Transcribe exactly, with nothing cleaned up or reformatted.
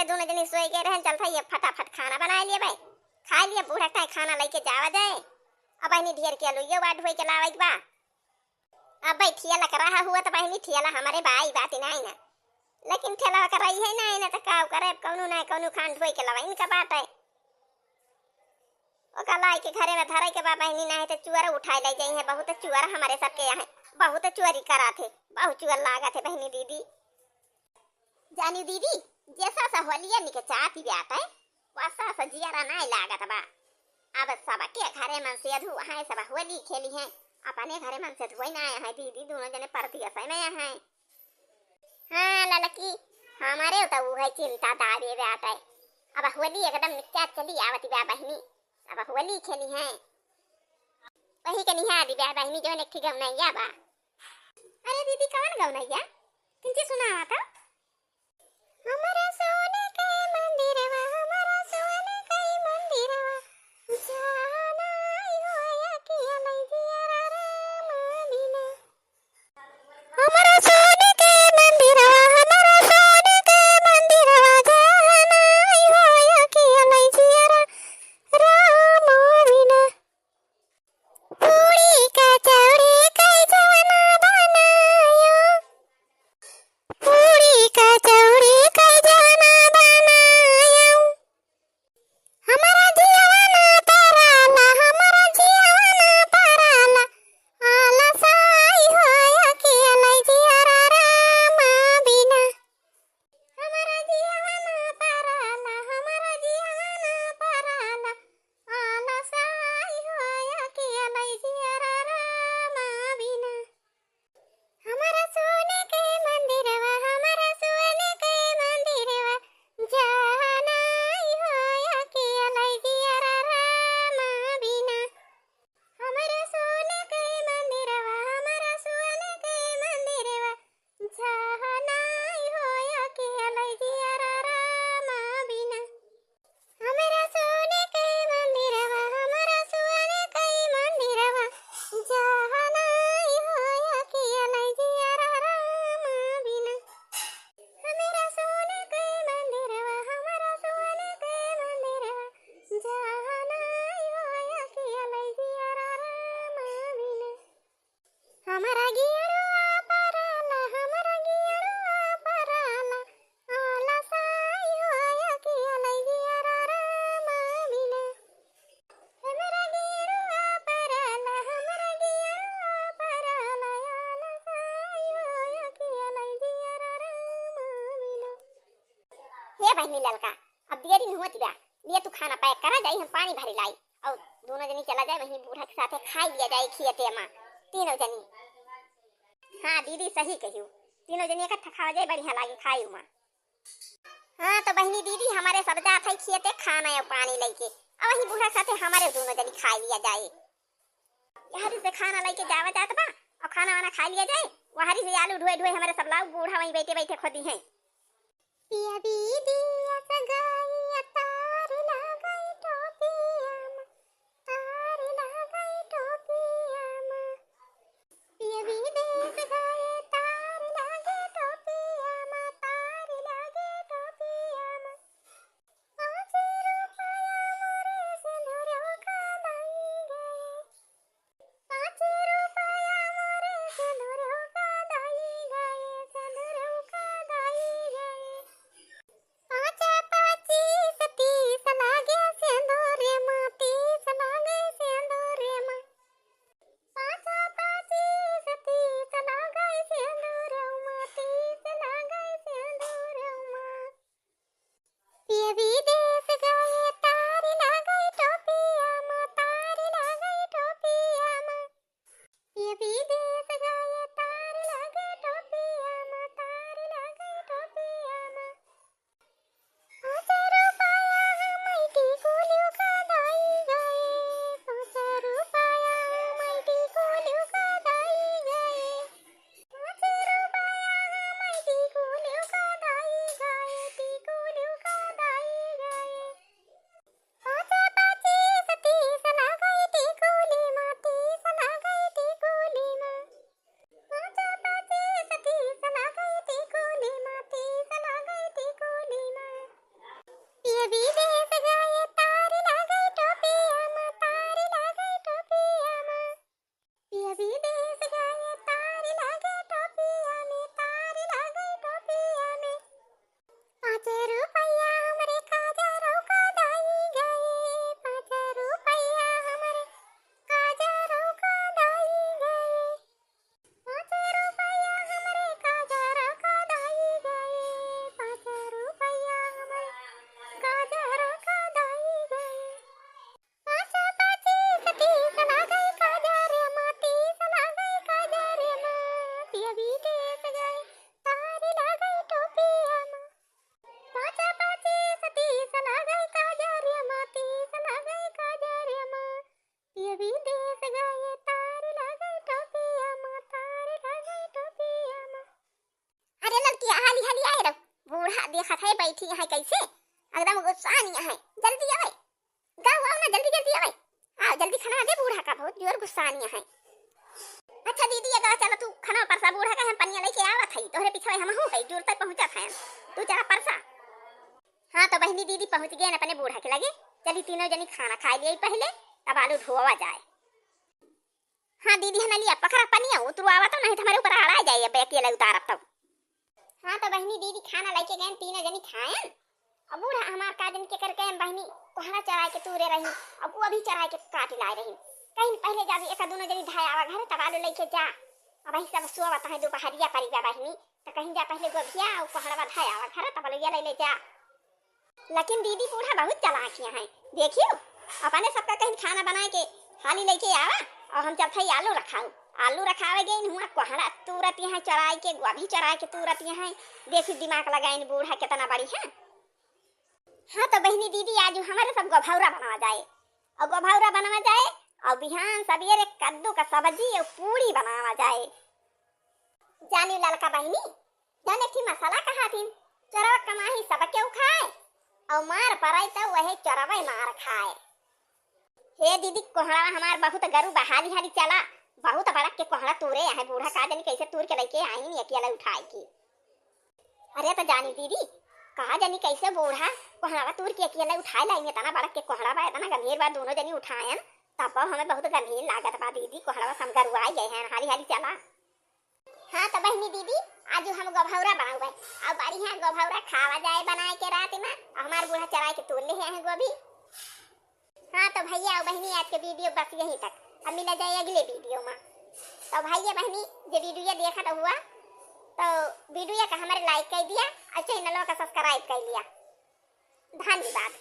दुनो जनी सोइ गए रहन, चलत है ये फटाफट खाना बनाइ लिया भाई, खाइ लिया, बूढ़ा टाइम खाना लइके जावा जाए। अब बहिनी ढेर के अलुइयो बा ढोइ के लावइ के बा। अब भाई ठेला का रहा हुआ त बहिनी ठेला हमरे भाई बात नाहीं ना, लेकिन ठेला का रही है नाहीं ना, त का करे, अब कौनो ना कौनो खान ढोइ के लवाइन का बात है। ओका लाइके घरे में धरइ के बा बहिनी, नाहीं त चुअर उठाइ लइ जइहैं। बहुत चुअर हमरे सबके यहाँ, बहुत चुअरी करात है, बहुत चुअर लागत है बहिनी दीदी। जानी दीदी, जैसा सा होलिया निके चाहती बात है, वैसा सा जियरा नाहीं लागत बा। अब सबके घरे मन से अधू हैं, सब होली खेली हैं, अपने घरे मन से धोई ना आए हैं दीदी, दुनो जने परदेस में हैं। हाँ ललकी, हमरे त उहइ चिंता दाबे बाटइ। अब होली एकदम निक्का चली आवत बा बहिनी, अब होली खेली हैं। वही के निहा दी बा बहिनी, जौन एक ठे गौनैया बा। अरे दीदी, कौन गौनैया? किंची सुनावा त। हमरा सोने के मंदिरवा, हमरा सोने के मंदिरवा, जाना आई हो अकेले जियरा राम बिना। हमरा सोने के मंदिरवा, हमरा सोने के मंदिरवा, जाना आई हो अकेले जियरा राम बिना। पूड़ी कचौड़ी कई जवना बनायो, पूड़ी कचौड़ी कई जवना बनायो। हमरा जियवा ना पराला, हमरा जियवा ना पराला, आलस आई हो अकेले जियरा राम बिना। हमरा जियवा ना पराला, हमरा जियवा ना पराला, आलस आई हो अकेले जियरा राम बिना। हमरा सोने के मंदिरवा, हमरा सोने के मंदिरवा, जाना आई हो अकेले जियरा राम बिना। हमरा सोने के मंदिरवा, हमरा सोने के मंदिरवा, जाना आई हो अकेले जियरा राम बिना। हमरा सोने के मंदिरवा, हमरा सोने के मंदिरवा, जाना आई हो अकेले जियरा राम बिना। हमरा सोने के मंदिरवा, हमरा सोने के मंदिरवा, जाना आई हो अकेले जियरा राम बिना। हमरा गियरवा पराला, हमरा गियरवा पराला, आलस आई हो अकेले जियरा राम बिना। हमरा गियरवा पराला, हमरा गियरवा पराला, आलस आई हो अकेले जियरा राम बिना। हे बहिनी ललका, अब देरी होत बा, लिया तू खाना pack करा, जाई हम पानी भरी लाई, और दुनो जनी चला जाए वहीं बूढ़ा के साथे खाई लिया जाए खियते मा, तीनों जनी। हाँ दीदी सही कहियो, तीनों जनी इकट्ठा खावा जाए बढ़िया लागे खाई मा। हाँ तो बहिनी दीदी हमरे सब जात है खियते खाना और पानी लइके, और वहीं बूढ़ा के साथे हमरे दुनो जनी खाई लिया जाए। यहरी से खाना लइके जावा जात बा, और खाना वाना खाई लिया जाए, वहरी से आलू ढोए ढोए हमरे सब लाऊ बूढ़ा वहीं बैठे बैठे खोदी हैं। पिया विदेश गए तार लागई टोपिया मा, तार लागई टोपिया मा। पिया विदेश गए तार लागे टोपिया मा, तार लागे टोपिया मा। पाँच रुपया मोरे सिंदूरवा का दाई गए। पाँच रुपया मोरे सिंदूरवा का दाई गए, सिंदूरवा का दाई गए। पाँच पाँच देखत है बैठी है कैसे, एकदम गुस्सा नहीं है। जल्दी आवे, गाओ, आओ ना, जल्दी जल्दी आवे, आओ जल्दी खाना दे बूढ़ा का, बहुत जोर गुस्सा नहीं है। अच्छा दीदी, ये तो चलो तू खाना परसा बूढ़ा का, हम पनिया लेके आवत है, तोहरे पीछे हम हो गई, दूर तक पहुँचत है, तू चला परसा। हाँ तो बहिनी दीदी पहुँच गए अपने बूढ़ा के लगे। चली तीनों जनी खाना खाए लिए पहले, तब आलू धोवा जाए। हाँ दीदी, है ना, लिया पकड़ा पनिया, उतरवावा तो नहीं तो हमारे ऊपर अड़ा जाए, अब अकेले उतारब तब। हाँ तो बहिनी दीदी खाना लेके गए, तीनों जनी खाएन। अब बूढ़ा हमार का जनी के करके हम बहिनी कोहड़ा चराए के तूरे रही, अब वो अभी चराए के काट लाए रही। कहीं पहले जाबी एक दोनों जनी धाय आवा घर, तब आलू लेके जा। अब वही सब सोवत है, दोपहरिया परी बा बहिनी, तो कहीं जा पहले गोभिया और कोहड़ा धाय आवा घर, तब आलू ले ले जा। लेकिन दीदी बूढ़ा बहुत चालाक है, देखियो, अपने सबका कहीं खाना बनाए के हाली लेके आवा, और हम चलते ही आलू रखाऊ। आलू रखावे गई हुआ, कोहड़ा तूरत यहाँ चराए के, गोभी चराए के तूरत यहाँ। देखी दिमाग लगाइन बूढ़ा कितना बड़ी है। हाँ तो बहिनी दीदी, आज हमारे सब गोभौरा बनावा जाए, और गोभौरा बनावा जाए, और बिहान सवेरे कद्दू का सब्जी और पूड़ी बनावा जाए। जानी ललका बहिनी, जाने की मसाला कहा थी, चोरवा कमाही सबके उखाए, और मार पड़े तो वही चोरवे मार खाए। हे दीदी, कोहड़ा हमार बहुत गरु बा, हाली हाली चला, बहुत बड़ा के कोहड़ा तूरे है बूढ़ा, का जानी कैसे तूर के लेके आई नहीं अकेला उठाए के। अरे तो जानी दीदी, का जानी कैसे बूढ़ा कोहड़ा तूर के अकेला उठाए लाई, इतना बड़ा के कोहड़ा बा, इतना गंभीर बा, दोनों जनी उठाएन, तब हमें बहुत गंभीर लागत बा दीदी, कोहड़ा सब गरुआई गए हैं, हाली हाली चला। हाँ तो बहिनी दीदी, आज हम गोभौरा बनावे, अब बढ़िया गोभौरा खावा जाए बनाए के रात में, और हमार बूढ़ा चराए के तोड़ ले हैं गोभी। हाँ तो भैया और बहिनी, आज के वीडियो बस यहीं तक, अब मिला जाए अगले वीडियो में। तो भैया बहिनी, जे वीडियो देखत हुआ तो वीडियो का हमारे लाइक कर दिया और चैनल का सब्सक्राइब कर लिया। धन्यवाद।